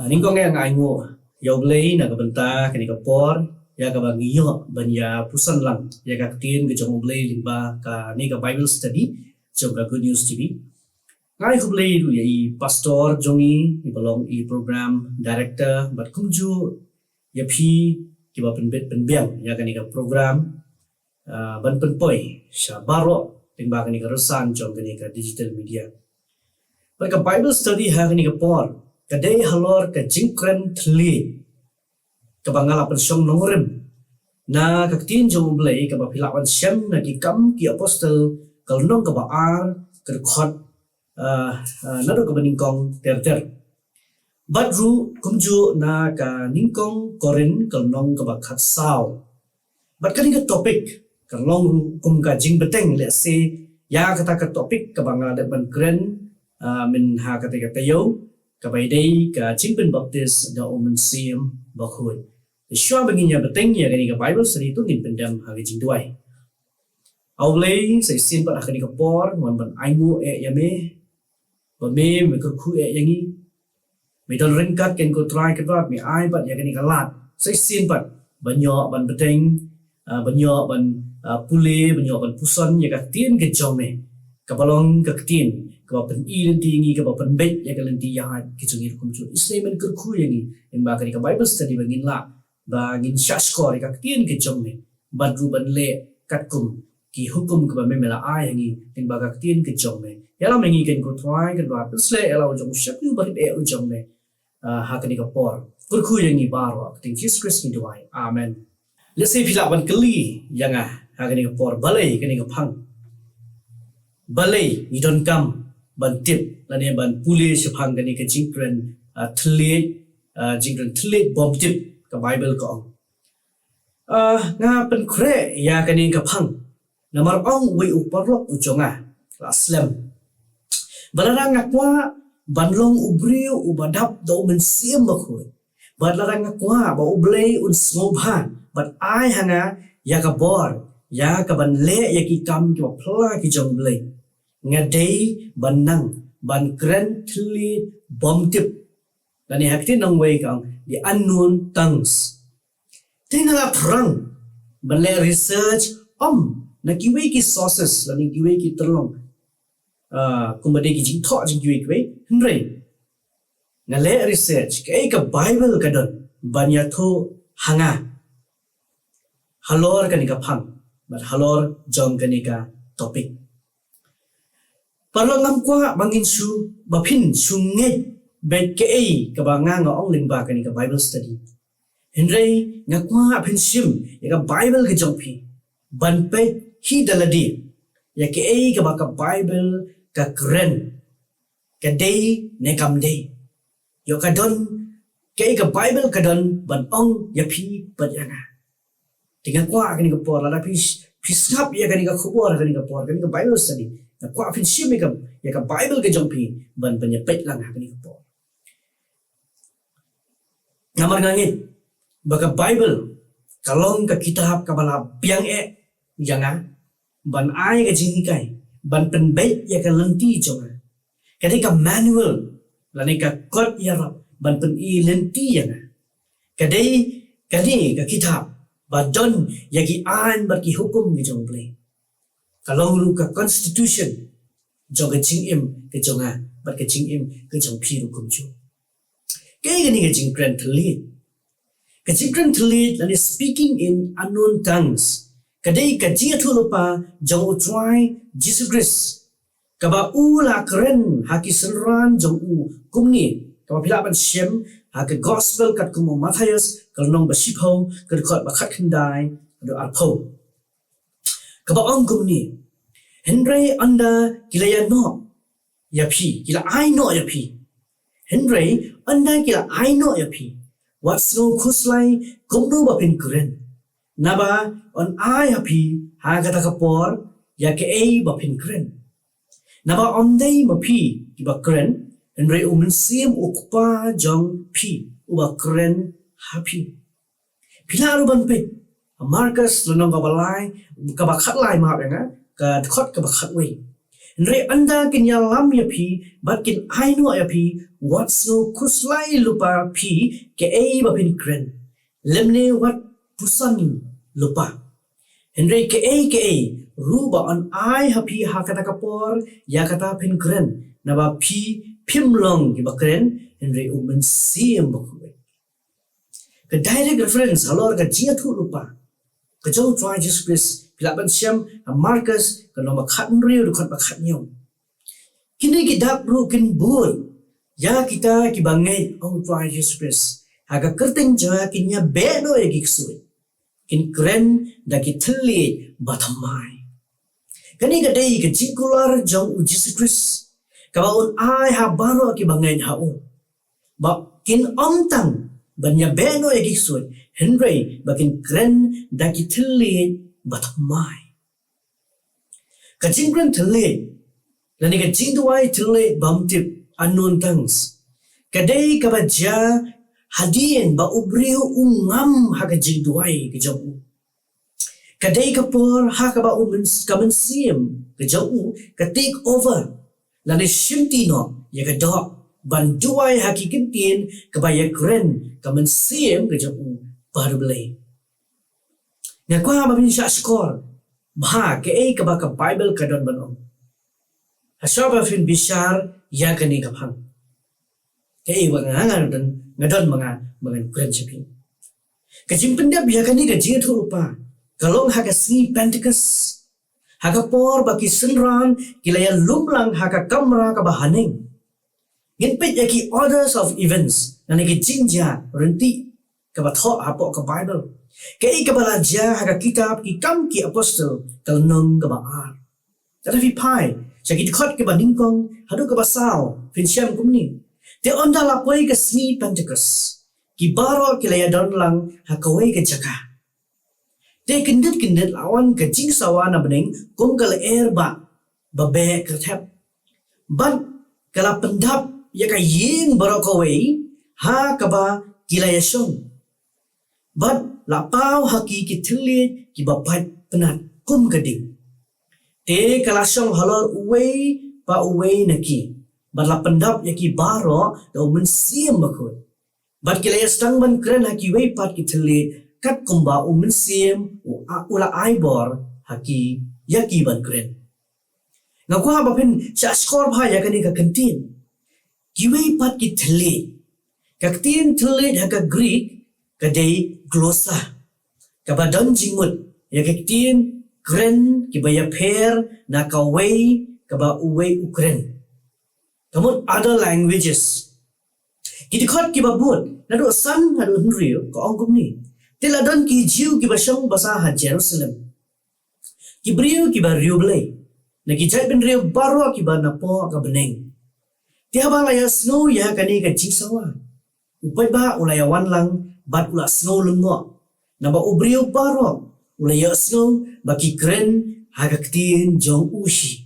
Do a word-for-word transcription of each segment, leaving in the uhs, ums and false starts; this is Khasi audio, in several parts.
Nyngkong eh nga ainguh ïa U Blei na ka bynta kane ka por ïa kaba ngi ïoh ban ïa puson lang ïa ka ktien ka jong U Blei lyngba kane ka Bible study jong ka Good News T V. Nga ai khublei ruh ïa i pastor jong ngi, i ba long i program director, bad kumjuh ïa phi kiba pynbit pynbiang ïa kane ka program, ah, ban pynpoi sha baroh lyngba kane ka rynsan jong kane ka digital media. Bad ka Bible study ha kane ka por ka dei halor ka jingkren thylliej kaba nga la pynshong nongrim na ka ktien jong U Blei kaba phi lah ban shem na Ki Kam ki Apostle ka lynnong kaba ar, ka dkhot, ah, ah, naduh kaba nyngkong ter ter. Bad ruh kumjuh na ka nyngkong Korinth ka lynnong kaba khatsaw. Bad kane ka topic ka long ruh kum ka jingbteng lehse ïa kata ka topic kaba nga la dep ban kren, ah, mynha kata ka taïew, kaba ïadei ka jingpynbaptis da U Mynsiem Bakhuid. Te shuwa ba ngin ïa bteng ïa kane ka Bible study to ngin pyndem ha ka jingduwai. A U Blei, sa shisien pat ha kane ka por ngan ban ainguh eh ïa me, ba me, me kyrkhu eh ïa ngi. Me don ryngkat, Kynrad ko Trai Kynrad, me ai pat ïa kane ka lad sa shisien pat ban ïoh ban bteng, ah, ban ïoh ban, ah, pule, ban ïoh ban puson ïa ka ktien ka jong me, kaba long ka ktien kaba pyni lynti ïa ngi, kaba pynbeit ïa ka lynti ïaid ka jong ngi ruh kumjuh. Isynei men kyrkhu ïa ngi lyngba kane ka Bible study ba ngin lah ba ngin shahshkor ïa ka ktien ka jong me bad ruh ban leh katkum ki hukum kaba me, me la ai ha ngi lyngba ka ktien ka jong me. Ïalam ïa ngi, Kynrad ko Trai Kynrad, pynsleh ïa la u jong u shakri u barit eh u jong me, ah, ha kane ka por. Kyrkhu ïa ngi baroh, ha ka kyrteng Jisu Khrist ngi duwai. Amen. Lehse phi lah ban kylli ïa nga ha kane ka por, balei kane ka phang? Balei ngi donkam ban tip lane ban pule shaphang kane ka jingkren, ah, thylliej, ah, jingkren thylliej bym tip, ka Bible ka ong. Ah, nga pynkhreh ïa kane ka phang namar ong uwei u paralok u jong nga la slem. Ba lada nga kwah ban long u briew uba dap da U Mynsiem Bakhuid, bad lada nga kwah ba U Blei un sngewbha bad ai ha nga ïa ka bor ïa ka ban leh ïa ki kam kiba phylla ki jong U Blei, nga dei ban nang ban kren thylliej bym tip, lane ha ka ktien nongwei ka ong the unknown tongues. Te nga la pyrshang ban leh research, ym na kiwei ki sources lane kiwei ki tyrlong, ah, kumba dei ki jingthoh jong kiwei kiwei, hynrei nga leh research kaei ka Bible ka don ban ïathuh ha nga halor kane ka phang bad halor jong kane ka topic. Paralok, ngam kwah ba ngin shu, ba phin shu ngeit beit kaei kaba nga nga ong lyngba kane ka Bible study. Hynrei nga kwah phin shim ïa ka Bible ka jong phi ban peit hi da lade ïa kaei kaba ka Bible ka kren, ka dei ne kam dei. Ïoh ka don kaei ka Bible ka don ban ong ïa phi bad ïa nga. Te nga kwah kane ka por, lada phi, phi sngap ïa kane ka khubor, kane ka por, kane ka Bible study, nga kwah phin shim ïa ka, ïa ka Bible ka jong phi ban, ban ïa peit lang ha kane ka por. Namar nga ngeit ba ka Bible ka long ka kitab kaba la biang eh ïa nga ban ai ka jinghikai, ban pynbeit ïa ka lynti jong nga. Ka dei ka manual lane ka kot ïarap ban pyni lynti ïa nga. Ka dei kane ka kitab ba don ïa ki aiñ bad ki hukum ki jong U Blei. Ka long ruh ka constitution jong ka jingim ka jong nga bad ka jingim ka jong phi ruh kumjuh. Kaei kane ka jingkren thylliej? Ka jingkren thylliej lane speaking in unknown tongues ka dei ka jingïathuhlypa jong U Trai Jisu Khrist, kaba u la kren ha ki synran jong u kumne, kaba phi lah ban shem ha ka Gospel katkum u Mathaios ka lynnong ba shiphew, ka dkhot ba khatkhyndai haduh arphew. Kaba ong kumne: Hynrei ynda ki la ïa noh ïa phi, ki la ai noh ïa phi. Hynrei ynda ki la ai noh ïa phi, wat sngew khuslai kumno ba phin kren, naba yn ai ha phi ha kata ka por ïa kaei ba phin kren. Naba ym dei ma phi kiba kren, hynrei U Mynsiem U Kpa jong phi uba kren ha phi. Phi lah ruh ban peit ha Markos lynnong kaba lai, kaba khatlai, maw, ïa nga, ka dkhot kaba khatwei. Hynrei ynda kin ïalam ïa phi bad kin ai noh ïa phi, wat sngew khuslai lypa phi kaei ba phin kren, lymne wat puson lypa. Hynrei kaei kaei ruh ba yn ai ha phi ha kata ka por, ïa kata phin kren, naba phi phim long kiba kren, hynrei U Mynsiem Bakhuid. Ka direct reference halor ka jingïathuhlypa ka jong U Trai Jisu Khrist, phi lah ban shem ha Markos ka lynnong ba khathynriew, dkhot ba khathynñiew. Kine ki dak ruh kin bud ïa kita kiba ngeit, ong U Trai Jisu Khrist, ha ka kyrteng jong nga kin ïabeh noh ïa ki ksuid, kin kren da ki thylliej bathymmai. Kane ka dei ka jingkular jong U Jisu Khrist, kaba un ai ha baroh kiba ngeit ha u, ba kin ym tang ban ïabeh noh ïa ki ksuid, hynrei ba kin kren da ki thylliej bathymmai. Ka jingkren thylliej, lane ka jingduwai thylliej bymtip, unknown tongues, ka dei kaba jia hadien ba u briew u ngam ha ka jingduwai ka jong u. Ka dei ka por ha kaba u myns-, ka mynsiem ka jong u ka take over, lane shimti noh ïa ka doh ban duwai ha ki kyntien kaba ïakren ka mynsiem ka jong u bad U Blei. Nga kwah ba phin shah shkor bha kaei kaba ka Baibl ka don ban ong. Hashwa ba phin bishar ïa kane ka phang, kaei ba nga, nga don, nga don ba nga, ba ngan kren sha phi. Ka jingpyndep ïa kane ka jingïathuhlypa ka long ha ka sngi Pentecost, ha ka por ba ki synran ki la ïalum lang ha ka kamra kaba haneng. Ngin peit ïa ki orders of events, lane ki jingjia ryntih kaba thoh hapoh ka Baibl. Kaei kaba la jia ha ka kitab Ki Kam ki Apostol ka lynnong kaba ar. Lada phi phai sha ki dkhot kiba nyngkong haduh kaba saw, phin shem kumne: Te ynda la poi ka sngi Pentecost, ki baroh ki la ïadon lang ha kawei ka jaka. Te kyndit kyndit la wan ka jingsawa na bneng kum ka lyer bah ba beh kyrthep, bad ka la pyndap ïa ka ïing baroh kawei ha kaba ki la ïashong. Bad la paw ha ki ki thylliej kiba pait pnat kum ka ding. Te ka la shong halor uwei pa uwei na ki, bad la pyndap ïa ki baroh da U Mynsiem Bakhuid. Bad ki la ïa sdang ban kren ha kiwei pat ki thylliej, katkumba U Mynsiem u a-, u la ai bor ha ki, ïa ki ban kren. Nga kwah ba phin shah shkor bha ïa kane ka kyntien, kiwei pat ki thylliej. Ka ktien thylliej ha ka Greek ka dei glossa, kaba don jingmut ïa ka ktien kren kiba ïapher na kawei kaba uwei u kren. Ka mut other languages. Ki dkhot kiba bud, naduh san haduh hynriew, ka ong kumne: Te la don ki Jiw kiba shong basa ha Jerusalem, ki briew kiba riewblei, na ki jaitbynriew baroh kiba napoh ka bneng. Te haba la ïohsngew ïa kane ka jingsawa, u paidbah u la ïawan lang bad u la sngew lyngngoh, naba u briew baroh u la ïohsngew ba ki kren ha ka ktien jong u hi.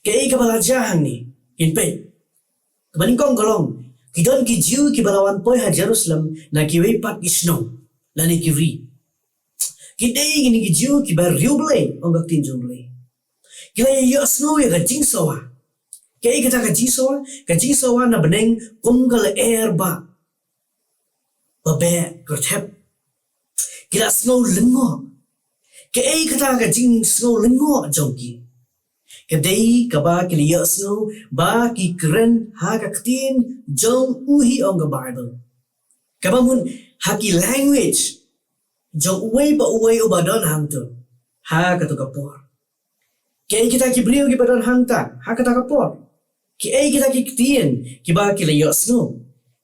Kaei kaba la jia hangne? Ngin peit. Kaba nyngkong ka long, ki don ki Jiw kiba la wan poi ha Jerusalem na kiwei pat ki shnong, lane ki ri. Ki dei kine ki Jiw kiba riewblei, ong ka ktien jong U Blei. Ki la ïohsngew ïa ka jingsawa. Kaei kata ka jingsawa? Ka jingsawa na bneng kum ka lyer bah ba beh kyrthep. Ki la sngew lyngngoh. Kaei kata ka jingsngew lyngngoh jong ki? Ka dei kaba ki la ïohsngew ba ki kren ha ka ktien jong u hi, ong ka Baibl. Kaba mut ha ki language jong uwei pa uwei uba don hangto ha kato ka por. Kiei kita ki briew kiba don hangta ha kata ka por? Kiei kita ki ktien kiba ki la ïohsngew,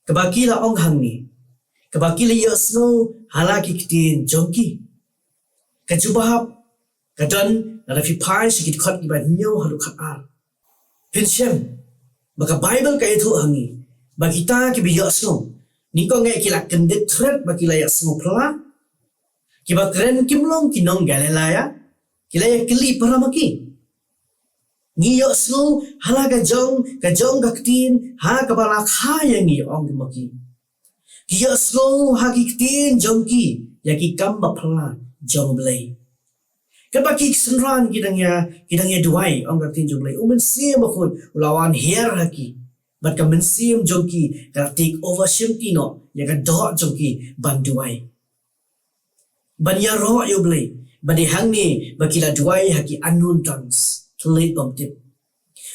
kaba ki la ong hangne, kaba ki la ïohsngew ha la ki ktien jong ki? Ka jubab ka don lada phi phai sha ki dkhot kiba hynñiew haduh khatar. Phin shem ba ka Baibl ka ïathuh ha ngi ba kita kiba ïohsngew, nyngkong eh ki la kyndit thret ba ki la ïohsngew phylla. Kiba kren kim long ki nong Galilaia, ki la ïakylli para ma ki. Ngi ïohsngew ha la ka jong, ka jong ka ktien ha kaba la kha ïa ngi, ong ki ma ki. Ki ïohsngew ha ki ktien jong ki ïa ki kam ba phylla jong U Blei. Katba ki synran ki dang ïa, ki dang ïa duwai, ong ka ktien jong U Blei, U Mynsiem Bakhuid u la wan hiar ha ki. Bad ka mynsiem jong ki ka la take over shimti noh ïa ka doh jong ki ban duwai, ban ïaroh ïa U Blei. Bad dei hangne ba ki la duwai ha ki unknown tongues, thylliej bymtip.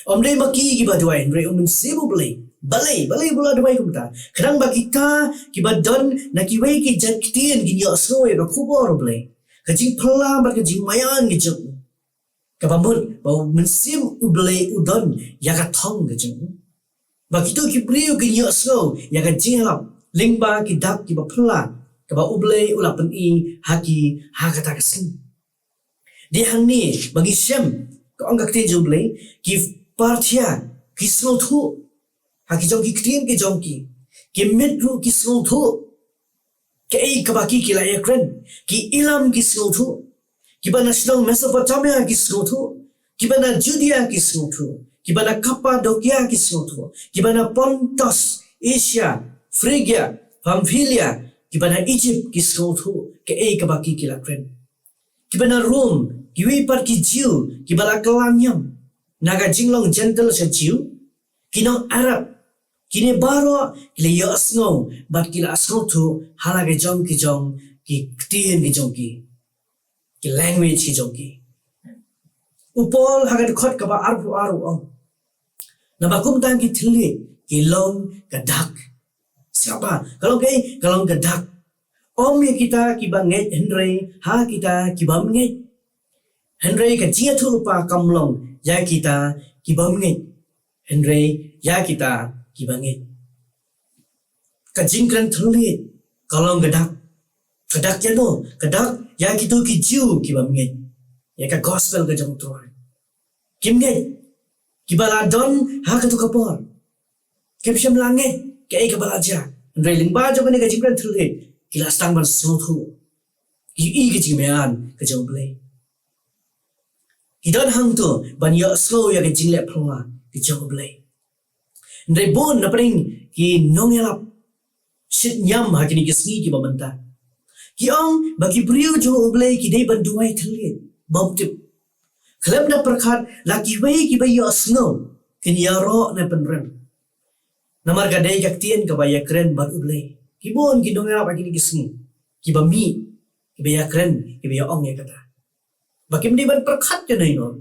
Ym dei ma ki kiba duwai, hynrei U Mynsiem U Blei. Balei, balei ba u la duwai kumta? Khnang ba kita kiba don na kiwei ki jait ktien kin ïohsngew ïa ka khubor U Blei, ka jingphylla bad ka jingmaïan ka jong u. Kaba mut ba U Mynsiem U Blei u don ïa ka thong ka jong u, ba kito ki briew kin ïohsngew ïa ka jingïalap lyngba ki dak kiba phylla kaba U Blei u la pyni ha ki ha kata ka sngi. Dei hangne ba ngi shem, ka ong ka ktien jong U Blei, ki Parthia ki sngewthuh ha ki jong ki ktien ki jong ki. Ki Med ruh ki sngewthuh kaei kaba ki, ki la ïakren. Ki Elam ki sngewthuh. Kiba na shnong Mesopotamia ki sngewthuh. Kiba na Judea ki sngewthuh. Kiba na Kapadokia ki sngewthuh. Kiba na Pontus, Asia, Phrygia, Pamphylia, kiba na Egypt ki sngewthuh kaei kaba ki, ki la kren. Kiba na Rom, kiwei pat ki Jiw kiba la kylla niam na ka jinglong Jentil sha Jiw, ki nong Arab, kine baroh ki la ïohsngew bad ki la sngewthuh ha la ki jong ki jong ki ktien ki jong ki, ki language ki jong ki. U Paul ha ka dkhot kaba arphew ar u ong, naba kumta ki thylliej ki long ka dak. Sngap bha, ka long kaei? Ka long ka dak. Ym ïa kita kiba ngeit, hynrei ha kita ki bym ngeit. Hynrei ka jingïathuhlypa kam long ïa kita ki bym ngeit, hynrei ïa kita kiba ngeit. Ka jingkren thylliej ka long ka dak. Ka dak ïano? Ka dak ïa kito ki Jiw ki bym ngeit ïa ka gospel ka jong U Trai. Kim ngeit, kiba la don ha kato ka por. Kim shym la ngeit kaei kaba la jia. Hynrei lyngba jong kane ka jingkren thylliej ki la sdang ban sngewthuh, ki ïohi ka jingmaïan ka jong U Blei. Ki don hangto ban ïohsngew ïa ka jingleh phylla ka jong U Blei. Hynrei bun na pdeng ki nongïalap shit niam ha kine ki sngi kiba mynta ki ong ba ki briew jong U Blei ki dei ban duwai thylliej bymtip. Khlem da pyrkhat la kiwei kiba ïohsngew kin ïaroh ne pynrem. Namar ka dei ka ktien kaba ïakren bad U Blei. Ki bun ki nongïalap ha kine ki sngi kiba mih, kiba ïakren, kiba ïa ong ïa kata. Ba kim dei ban pyrkhat ïa nai non.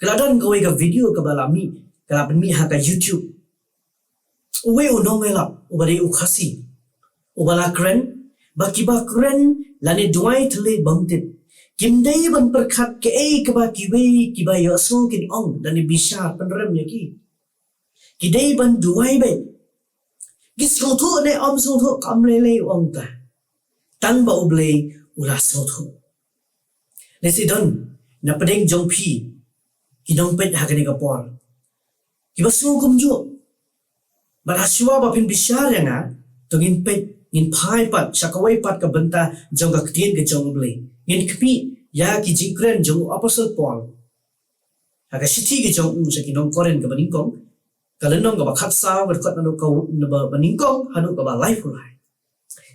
Ka la don kawei ka video kaba la mih, ka la pynmih ha ka YouTube. Uwei u nongïalap uba dei u Khasi, uba la kren ba kiba kren lane duwai thylliej bymtip kim dei ban pyrkhat kaei kaba kiwei kiba ïohsngew kin ong lane bishar pynrem ïa ki. Ki dei ban duwai beit. Ki sngewthuh ne ym sngewthuh kam lei lei u ong ta. Tang ba U Blei u la sngewthuh. Lehse don na pdeng jong phi ki nongpeit ha kane ka por kiba sngew kumjuh. Bad ha shuwa ba phin bishar ïa nga, to ngin peit, ngin phai pat sha kawei pat ka bynta jong ka ktien ka jong U Blei. Ngin khmih ïa ki jingkren jong u Apostol Paul ha ka shithi ka jong u sha ki nong Korinth kaba nyngkong, ka lynnong kaba khatsaw, ka dkhot naduh kaba nyngkong haduh kaba laiphew lai.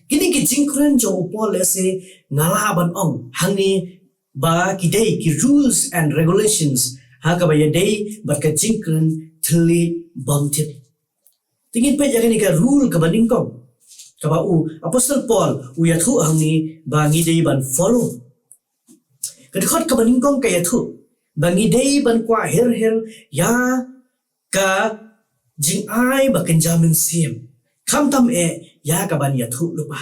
Kine ki jingkren jong u Paul lehse nga lah ban ong hangne ba ki dei ki rules and regulations ha kaba ïadei bad ka jingkren thylliej bymtip. Te ngin peit ïa kane ka rule kaba nyngkong kaba u Apostol Paul u ïathuh hangne ba ngi dei ban follow. Ka dkhot kaba nyngkong ka ïathuh ba ngi dei ban kwah her her ïa ka jingai ba kynja mynsiem, khamtam eh ïa ka ban ïathuh lypa.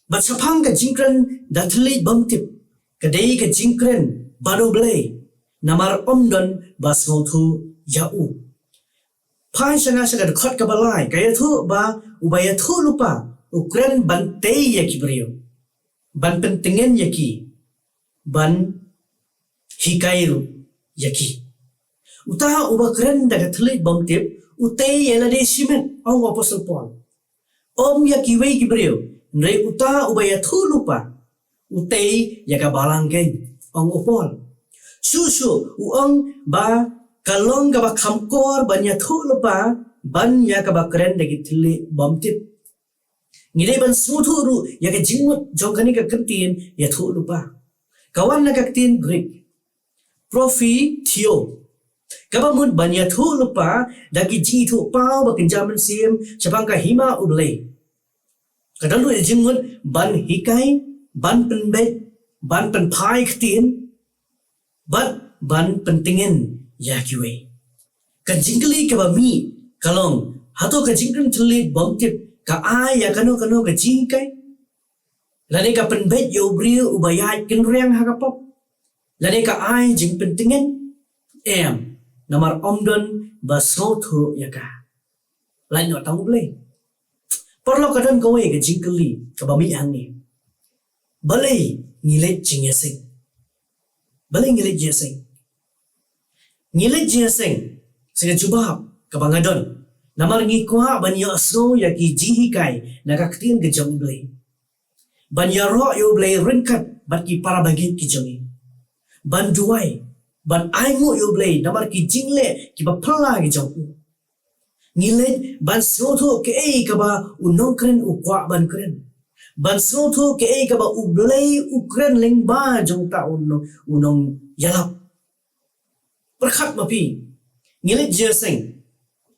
Bad shaphang ka jingkren da thylliej bymtip, ka dei ka jingkren bad U Blei, namar ym don ba sngewthuh ïa u. Phai sha nga sha ka dkhot kaba lai, ka ïathuh ba uba ïathuh lypa u kren ban tei ïa ki briew, ban pyntngen ïa ki, ban hikai ruh ïa ki. Uta uba kren da ka thylliej bymtip u tei ïa lade shimet, ong u Apostol Paul. Ym ïa kiwei ki briew, hynrei uta uba ïathuh lypa u tei ïa ka balang keiñ, ong u Paul. Shuh shuh u ong ba ka long kaba kham kor ban ïathuh lypa ban ïa kaba kren da ki thylliej bymtip. Ngi dei ban sngewthuh ruh ïa ka jingmut jong kane ka kyntien ïathuh lypa. Ka wan na ka ktien Greek, propheteo, kaba mut ban ïathuh lypa da ki jingïathuh paw ba kynja mynsiem shaphang ka hima U Blei. Ka don ruh ïa jingmut ban hikai, ban pynbeit, ban pynphai ktien, bad ban pyntngen ïa kiwei. Ka jingkylli kaba mih ka long, hato ka jingkren thylliej bym tip ka ai ïa kano kano ka jinghikai? Lane ka pynbeit ïa u briew uba ïaid kynriang ha ka pop? Lane ka ai jingpyntngen? Em, namar ym don ba sngewthuh ïa ka, lait noh tang U Blei. Paralok, ka don kawei ka jingkylli kaba mih hangne. Balei ngi leit jingïaseng? Balei ngi leit jingïaseng? Ngi leit jingïaseng, sa ka jubab kaba nga don, namar ngi kwah ban ïohsngew ïa ki jinghikai na ka ktien ka jong U Blei, ban ïaroh ïa U Blei ryngkat bad ki parabangeit ki jong ngi, ban duwai, ban ainguh ïa U Blei namar ki jingleh kiba phylla ki jong u. Ngi leit ban sngewthuh kaei kaba u nongkren u kwah ban kren, ban sngewthuh kaei kaba U Blei u kren lyngba jong uta u nong, u nongïalap. Pyrkhat ma phi, ngi leit jingïaseng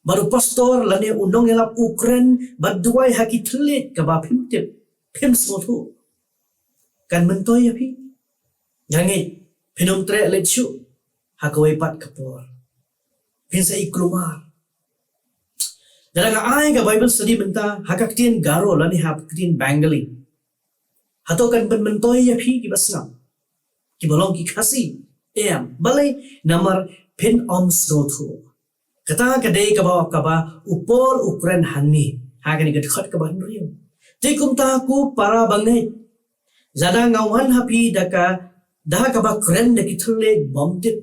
bad u pastor lane u nongïalap u kren bad duwai ha ki thylliej kaba phim tip, phim sngewthuh, kan myntoi ïa phi? Nga ngeit phin ym treh leit shuh ha kawei pat ka por. Phin sa i kulmar. Lada nga ai ka Bible study mynta ha ka ktien Garo lane ha ka ktien Bengali, hato kan pynmyntoi ïa phi kiba sngap, kiba long ki Khasi? Em, balei? Namar phin ym sngewthuh. Kata ka dei kaba, kaba u Paul u kren hangne ha kane ka dkhot kaba hynriew. Te kumta ko parabangeit, lada nga wan ha phi da ka, da kaba kren da ki thylliej bym tip,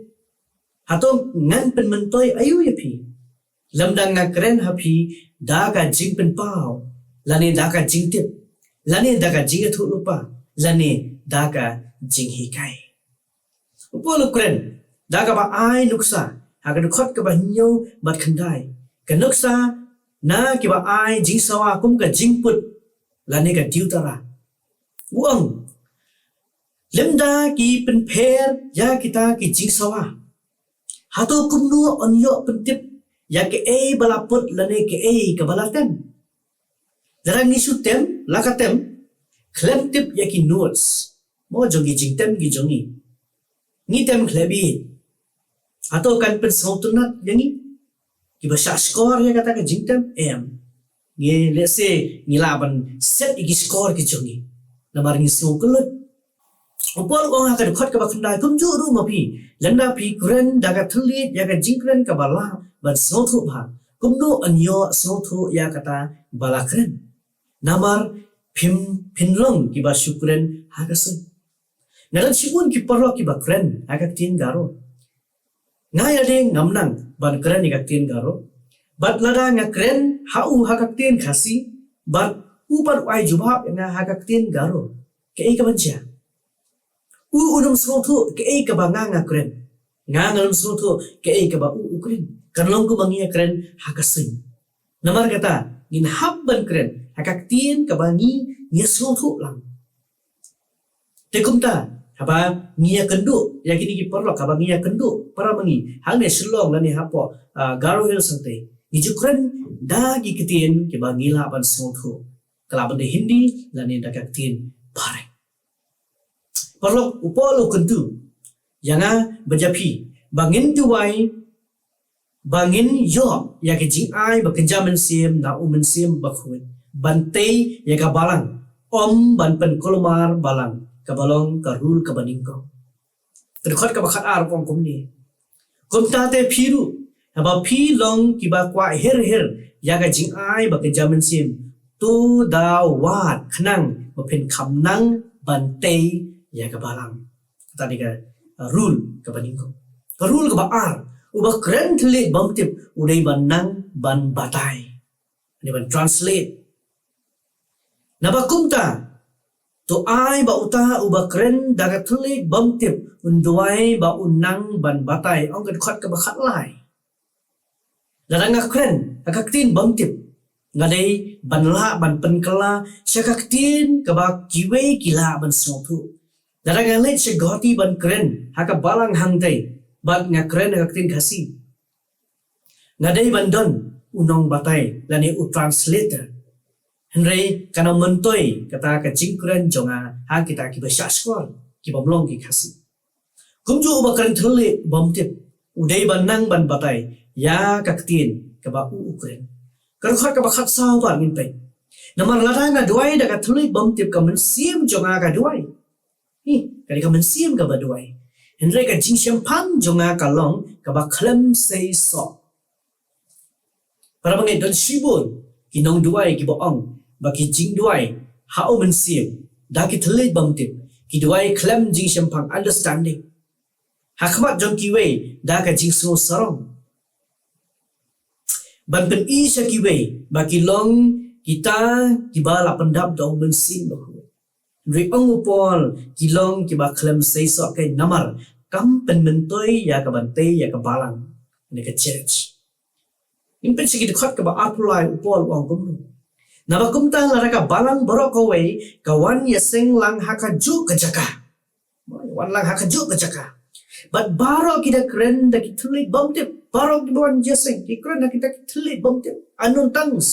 hato ngan pynmyntoi aïu ïa phi? Lymda nga kren ha phi da ka jingpynpaw, lane da ka jingtip, lane da ka jingïathuh lypa, lane da ka jinghikai. U Paul u kren da kaba ai nuksa ha ka dkhot kaba hynñiew bad khyndai, ka nuksa na kiba ai jingsawa kum ka jingput lane ka diutara. U ong, lymda ki pynpher ïa kita ki jingsawa, hato kumno yn ïoh pyntip ïa kaei ba la put lane kaei kaba la tem? Lada ngi shu tem la ka tem khlem tip ïa ki notes mo jong ki jingtem ki jong ngi, ngi tem khlem bit, hato kan pynsngewtynnat ïa ngi kiba shah score ïa kata ka jingtem? Em. Ngi, let's say, ngi lah ban set ïa ki score ki jong ngi namar ngi sngew kyllut. U Paul u ong ha ka dkhot kaba khyndai, kumjuh ruh ma phi, lymda phi kren da ka thylliej ïa ka jingkren kaba lah ban sngewthuh bha, kumno yn ïoh sngewthuh ïa kata ba la kren? Namar phim, phin long kiba shu kren ha ka suiñ. Nga don shibun ki paralok kiba kren ha ka ktien Garo. Nga ïadei ngam nang ban kren ïa ka ktien Garo. Bad lada nga kren ha u ha ka ktien Khasi, bad u pat u ai jubab ïa nga ha ka ktien Garo, kaei kaban jia? U un ym sngewthuh kaei kaba nga nga kren, nga ngan ym sngewthuh kaei kaba u u kren. Kan long kumba ngi ïa kren ha ka suiñ. Namar kata ngin hap ban kren ha ka ktien kaba ngi, ngi ïa sngewthuh lang. Te kumta, haba ngi ïa kynduh ïa kine ki paralok, haba ngi ïa kynduh para ma ngi hangne Shillong lane hapoh, ah, Garo Hills hangtei, ngi ju kren da ki ktien kiba ngi lah ban sngewthuh, ka lah ban dei Hindi lane da ka ktien barit. Paralok, u Paul u kyntu ïa nga bad ïa phi ba ngin duwai ba ngin ïoh ïa ka jingai ba kynja mynsiem na u Mynsiem Bakhuid, ban tei ïa ka balang, ym ban pynkulmar balang, kaba long ka rul kaba nyngkong. Ka dkhot kaba khatar u ong kumne: Kumta te phi ruh, haba phi long kiba kwah her her ïa ka jingai ba kynja mynsiem, to da wad khnang ba phin kham nang ban tei ïa ka balang. Kata dei ka, uh, rule kaba nyngkong. Ka rule kaba ar, uba kren thylliej bym tip u dei ban nang ban batai, u dei ban translate. Naba kumta, to ai ba uta uba kren da ka thylliej bym tip un duwai ba un nang ban batai, ong ka dkhot kaba khatlai. Lada nga kren ha ka ktien bym tip, nga dei ban lah ban pynkylla sha ka ktien kaba kiwei ki lah ban sngewthuh. Lada nga leit sha Guwahati ban kren ha ka balang hangtei, bad nga kren ha ka ktien Khasi, nga dei ban don u nongbatai lane u translator. Hynrei kan ym myntoi kata ka jingkren jong nga ha kita kiba shahshkor, ki bym long ki Khasi. Kumjuh uba kren thylliej bym tip, u dei ban nang ban batai ïa ka ktien kaba u u kren. Ka dkhot kaba khatsaw pat ngin peit. Namar lada nga duwai da ka thylliej bym tip, ka mynsiem jong nga ka duwai. Hi, ka dei ka mynsiem kaba duwai. Hynrei ka jingshemphang jong nga ka long kaba khlem seisoh. Para bangeit, don shibun ki nongduwai kiba ong ba ki jingduwai ha u Mynsiem da ki thylliej bym tip, ki duwai khlem jingshemphang, understanding, ha khmat jong kiwei da ka jingsngewsarong, ban pyni sha kiwei ba ki long kita kiba la pyndap da u Mynsiem Bakhuid. Hynrei ong u Paul, ki long kiba khlem seisoh, kane namar kam pynmyntoi ïa ka ban tei ïa ka balang, ne ka church. Ngin peit sha ki dkhot kaba arphew lai, u Paul u ong kumno. Naba kumta lada ka balang baroh kawei ka wan ïaseng lang ha kajuh ka jaka. Wan lang ha kajuh ka jaka. Bad baroh ki da kren da ki thylliej bym tip. Baroh kiba wan ïaseng ki kren da kita ki thylliej bym tip, unknown tongues.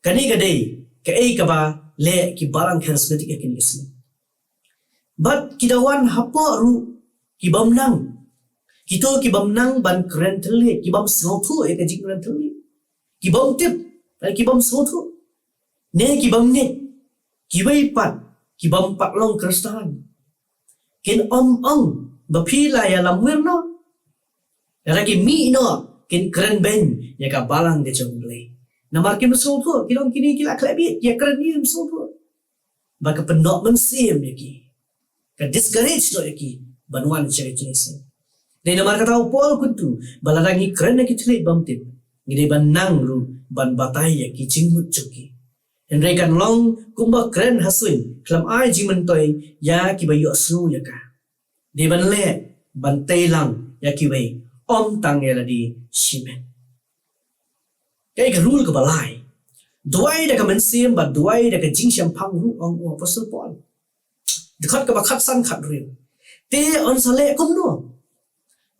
Kane ka dei kaei kaba leh ki balang charismatic ha kine ki sngi. Bad ki da wan hapoh ruh ki bym nang. Kito ki bym nang ban kren thylliej, ki bym sngewthuh ïa ka jingkren thylliej. Ki bym tip, eh, ki bym sngewthuh. Ne ki bym ngeit. Kiwei pat, ki bym pat long Khristan. Kin ym ong ba phi la ïalam wir noh. Lada ki mih noh, kin kren beiñ ïa ka balang ka jong U Blei. Namar kim sngewthuh, ki long kine ki la khlem ïa kren, kim sngewthuh. Ba ka pynnoh mynsiem ïa ki, ka discourage noh ïa ki ban wan sha ka jingïaseng. Dei namar kata u Paul u kyntu ba lada ngi kren ïa ki thylliej bym tip, ngi dei ban nang ruh ban batai ïa ki jingmut jong ki. Hynrei kan long kumba kren ha suiñ khlem ai jingmyntoi ïa kiba ïohsngew ïa ka. Dei ban leh ban tei lang ïa kiwei, ym tang ïa lade shimet. Kaei ka rule kaba lai? Duwai da ka mynsiem bad duwai da ka jingshemphang ruh, ong u Apostol Paul. Dkhot kaba khatsan khathynriew. Te yn sa leh kumno?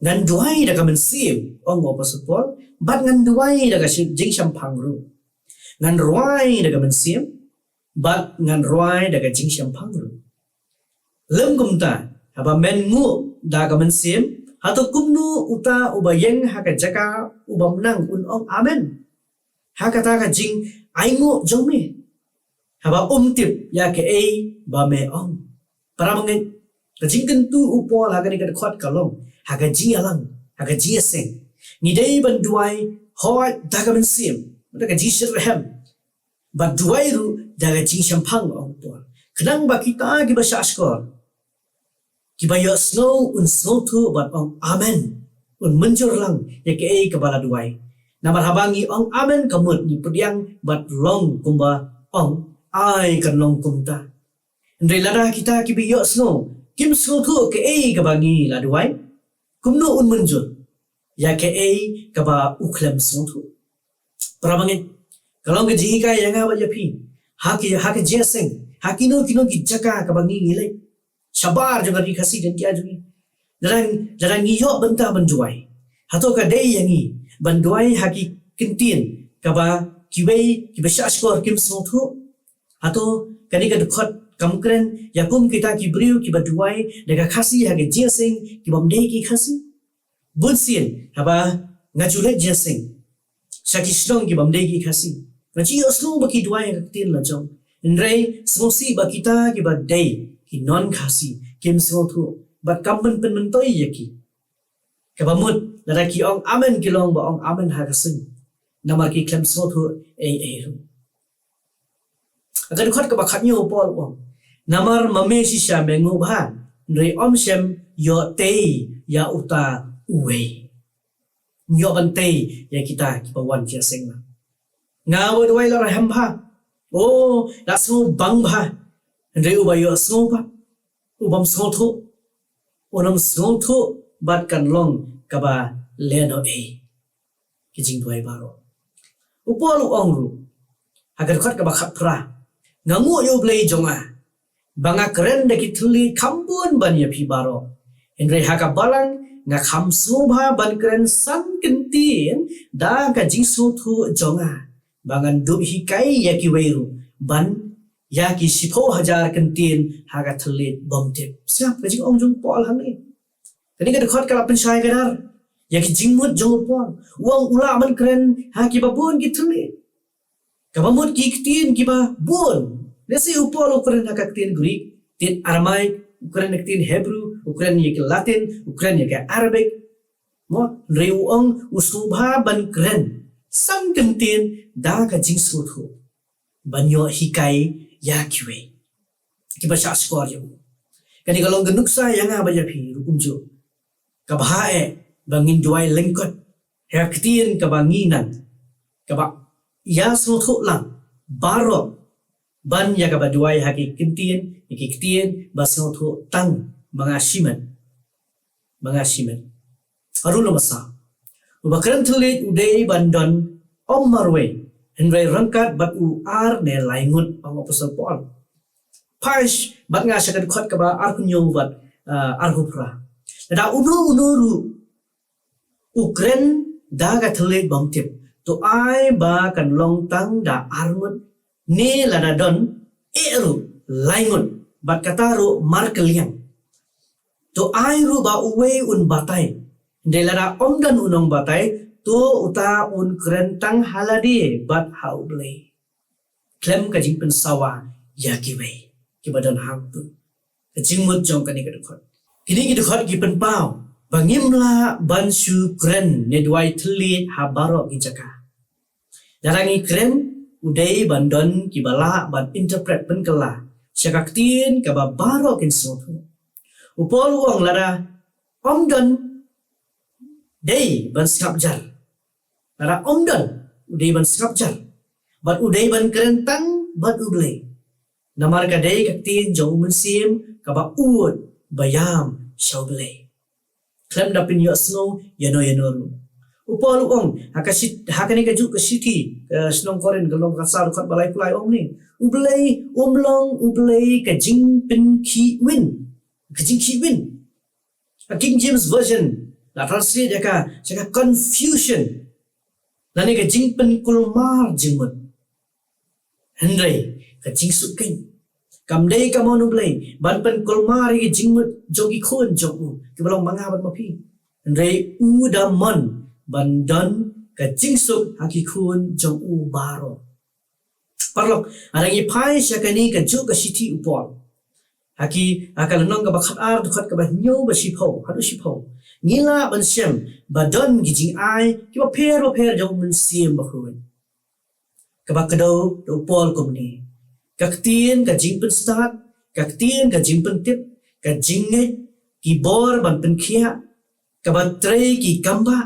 Ngan duwai da ka mynsiem, ong u Apostol Paul, bad ngan duwai da ka shi-, jingshemphang ruh. Ngan rwai da ka mynsiem bad ngan rwai da ka jingshemphang ruh. Lym kumta, haba men nguh da ka mynsiem, hato kumno uta uba ïeng ha ka jaka u bym nang un ong amen ha kata ka jingainguh jong me, haba um tip ïa kaei ba me ong? Para bangeit, ka jingkyntu u Paul ha kane ka dkhot ka long ha ka jingïalang, ha ka jingïaseng, ngi dei ban duwai hooid da ka mynsiem, da ka jingshitrhem, bad duwai ruh da ka jingshemphang, ong u Paul, khnang ba kita kiba shahshkor, kiba ïohsngew, un sngewthuh bad ong amen, un mynjur lang ïa kaei kaba la duwai. Namar haba ngi ong amen, ka mut ngi pdiang bad long kumba ong, ai, kan long kumta. Hynrei lada kita kiba ïohsngew kim sngewthuh kaei kaba ngi la duwai, kumno un mynjur ïa kaei kaba u khlem sngewthuh? Para bangeit, ka long ka jinghikai ïa nga bad ïa phi, ha ki, ha ka jingïaseng, ha kino kino ki jaka kaba ngi ngi leit shabar jong ka Ri Khasi Jaiñtia jong ngi. Lada, lada ngi ïoh bynta ban duwai, hato ka dei ïa ngi ban duwai ha ki kyntien kaba kiwei kiba shahshkor kim sngewthuh? Hato kane ka dkhot kam kren ïa kum kita ki briew kiba duwai da ka Khasi ha ka jingïaseng ki bym dei ki Khasi? Bunsien haba nga ju leit jingïaseng sha ki shnong ki bym dei ki Khasi, nga ju ïohsngew ba ki duwai ha ka ktien la jong. Hynrei sngewsih ba kita kiba dei ki non Khasi kim sngewthuh bad kam pynmyntoi ïa ki. Kaba mut lada ki ong amen, ki long ba ong amen ha ka suiñ, namar ki khlem sngewthuh ei ei ruh. Ha ka dkhot kaba khathynñiew u Paul u ong, namar ma me shisha me nguh bha, hynrei ym shym ïoh tei ïa uta uwei. Ym ïoh ban tei ïa kita kiba wan jingïaseng lang. Nga, uba duwai la rhem bha, o, la sngew bang bha, hynrei uba ïohsngew bad u bym sngewthuh, un ym sngewthuh bad kan long kaba lehnohei. Ki jingduwai baroh. U Paul u ong ruh ha ka dkhot kaba khatphra, nga nguh ïa U Blei jong nga, ba nga kren da ki thylliej kham bun ban ïa phi baroh. Hynrei ha ka balang nga kham sngewbha ban kren san kyntien da ka jingsngewthuh jong nga, ba ngan dup hikai ïa kiwei ruh ban ïa ki shiphew hajar kyntien ha ka thylliej bym tip. Sngap ka jingong jong u Paul hangne. Kane ka dkhot ka la pynshai kdar ïa ki jingmut jong u Paul. U ong u lah ban kren ha kiba bun ki thylliej, kaba mut ki ktien kiba bun. Lehse u Paul u kren ha ka ktien Greek, ktien Aramaic, u kren ha ktien Hebrew, u kren ïa ka Latin, u kren ïa ka Arabic. Mo, hynrei u ong u sngewbha ban kren san kyntien da ka jingsngewthuh, ban ïoh hikai ïa kiwei kiba shah shkor ïa u. Kane ka long ka nuksa ïa nga bad ïa phi ruh kumjuh. Kaba hap eh ba ngin duwai lyngkot ha ka ktien kaba ngi nang, kaba ïa sngewthuh lang baroh, ban ïa kaba duwai ha ki kyntien, ïa ki ktien ba sngewthuh tang ma nga shimet, ma nga shimet. Ruh lem sa, uba kren thylliej u dei ban don ym marwei, hynrei ryngkat bad u ar ne lai ngut, ong u Apostol Paul. Phai bad nga sha ka dkhot kaba arphew hynñiew bad, ah, arphew phra. Lada uno uno ruh u kren da ka thylliej bym tip, to ai ba kan long tang da ar ngut, ne lada don eh ruh lai ngut, bad kata ruh markylliang. To ai ruh ba uwei un batai. Hynrei lada ym don u nongbatai, to uta un kren tang ha lade bad ha U Blei, khlem ka jingpynsawa ïa kiwei kiba don hangto. Ka jingmut jong kane ka dkhot, kine ki dkhot ki pynpaw ba ngim lah ban shu kren ne duwai thylliej ha baroh ki jaka. Lada ngi kren, u dei ban don kiba lah ban interpret, pynkylla sha ka ktien kaba baroh kin sngewthuh. U Paul u ong lada ym don, dei ban sngap jar. Lada ym don, u dei ban sngap jar, bad u dei ban kren tang bad U Blei. Namar ka dei ka ktien jong U Mynsiem kaba ud ba ïam sha U Blei, khlem da pynïohsngew ïano ïano ruh. U Paul u ong ha ka shit-, ha kane kajuh ka shithi, eh, shnong Korinth, ka lynnong kaba saw, dkhot ba laiphew lai, u ong ne, U Blei um long U Blei ka jingpynkhih win, ka jingkhih win. Ka King James Version la translate ïa ka sha ka confusion, lane ka jingpynkulmar jingmut. Hynrei ka jingsuk kein, kam dei ka mon U Blei ban pynkulmar ïa ka jingmut jong ki khun jong u, kiba long ma nga bad ma phi. Hynrei u da mon ban don ka jingsuk ha ki khun jong u baroh. Paralok, lada ngi phai sha kane kajuh ka shithi u Paul, ha ki, ha ka lynnong kaba khatar, dkhot kaba hynñiew bad shiphew haduh shiphew, ngi lah ban shem ba don ki jingai kiba pher bapher jong U Mynsiem Bakhuid. Kaba kdew da u Paul kumne: ka ktien ka jingpynstad, ka ktien ka jingpyntip, ka jingngeit, ki bor ban pynkhiah, kaba trei ki kambah,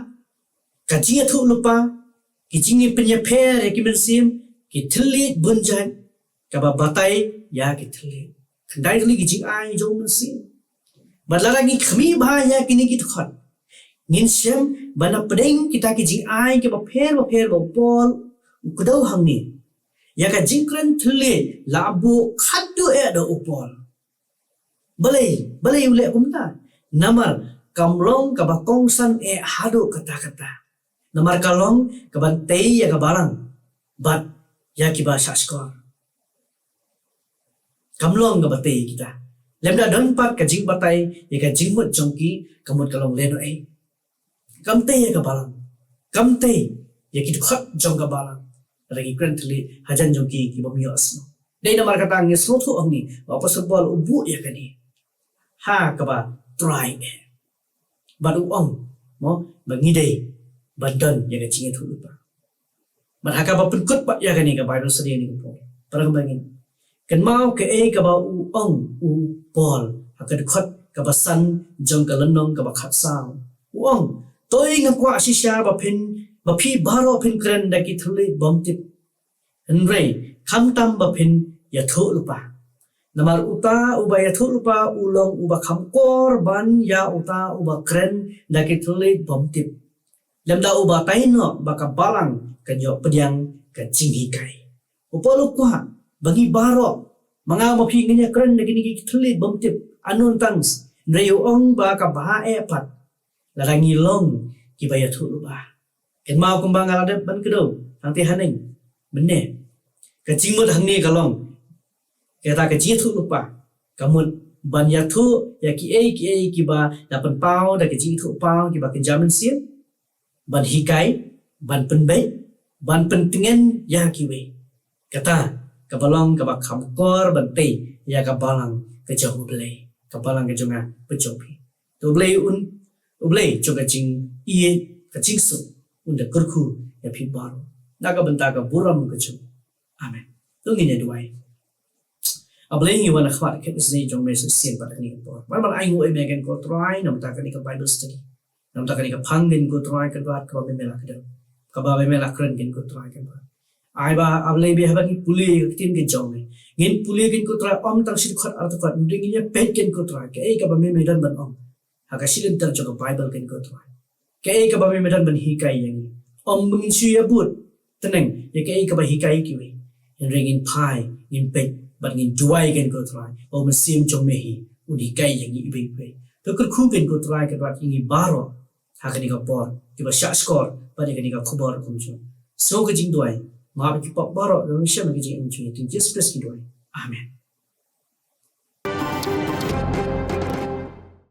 ka jingïathuhlypa, ki jingpynïapher ïa ki mynsiem, ki thylliej bun jait, kaba batai ïa ki thylliej. Khyndai tylli ki jingai jong U Mynsiem. Bad lada ngi khmih bha ïa kine ki dkhot, ngin shem ba na pdeng kita ki jingai kiba pher bapher ba u Paul u kdew hangne, ïa ka jingkren thylliej la buh khadduh eh da u Paul. Balei, balei u leh kumta? Namar kam long kaba kongsan eh haduh katta katta. Namar ka long kaban tei ïa ka balang bad ïa kiba shah shkor. Kam long kaba tei ïa kita. Lymda don pat ka jingbatai ïa ka jingmut jong ki, ka mut ka long lehnohei. Kam tei ïa ka balang, kam tei ïa ki dkhot jong ka balang. Lada ngi kren thylliej hajan jong ki, ki bym ïohsngew. Dei namar kata ngi sngewthuh hangne ba u Apostol Paul u buh ïa kane ha kaba trai eh. Bad u ong, mo, ba ngi dei ban don ïa ka jingïathuhlypa. Bad ha kaba pynkut pat ïa kane, ka Baibl stadi ne ka por, para kynmaw, kynmaw kaei kaba u ong u Paul ha ka dkhot kaba san jong ka lynnong kaba khatsaw. U ong, "Toi nga kwah shisha ba phin, ba phi baroh phin kren da ki thylliej bym tip, hynrei khamtam ba phin ïathuhlypa. Namar uta uba ïathuhlypa u long uba kham kor ban ïa uta uba kren da ki thylliej bym tip. Lymda u batai noh ba ka balang kan ïoh pdiang ka jinghikai." U Paul u kwah ba ngi baroh Ma nga ma phi ngin ïa kren da kine ki thylliej bym tip unknown tongues. Hynrei u ong ba ka bha eh pat lada ngi long kiba ïathuhlypa. Kynmaw kumba nga la dep ban kdew hangtei haneng mynne, ka jingmut hangne ka long, kata ka jingïathuhlypa ka mut ban ïathuh ïa kiei kiei kiba la pynpaw da ka jingïathuhpaw, kiba kynja mynsiem, ban hikai, ban pynbeit, ban pyntngen ïa kiwei. Kata kaba long kaba kham kor ban tei ïa ka balang ka jong U Blei, ka balang ka jong nga bad jong phi. To U Blei un, U Blei jong ka jingïeit, ka jingsuk, un da kyrkhu ïa phi baroh na ka bynta ka burom ka jong. Amen. To ngin ïa duwai. A Blei, ngi wan ha khmat ka kyrteng jong me sa shisien pat ha kane ka por. Ban ban ai nguh ïa me, ko Trai, namar kane ka Bible study, namar kane ka phang, ko Trai, ka dwat kaba me me la kdew, kaba me me la kren, ko Trai, ka dwat. Ai ba A Blei, ba haba ngi pule ïa ka ktien ka jong me, ngin pule, ko Trai, ym tang shi dkhot ar dkhot, hynrei ngin ïa peit, ko Trai, kaei kaba me me don ban ong ha ka shi lynter jong ka Bible, ko Trai. Kaei kaba me me don ban hikai ïa ngi. Ym ba ngin shu ïa bud tneng ïa kaei kaba hikai ïa kiwei. Hynrei ngin phai, ngin peit bad ngin duwai, ko Trai, ba U Mynsiem jong me hi un hikai ïa ngi iwei pa iwei. To kyrkhu, ko Trai, ka dwat ïa ngi baroh ha kane ka por, kiba shah shkor bad ïa kane ka khubor kumjuh. Sngew ka jingduwai, map ïa ki pop baroh, da la shem ïa ka jingim jong ngi. Ha ka kyrteng Jisu Khrist ngi duwai. Amen.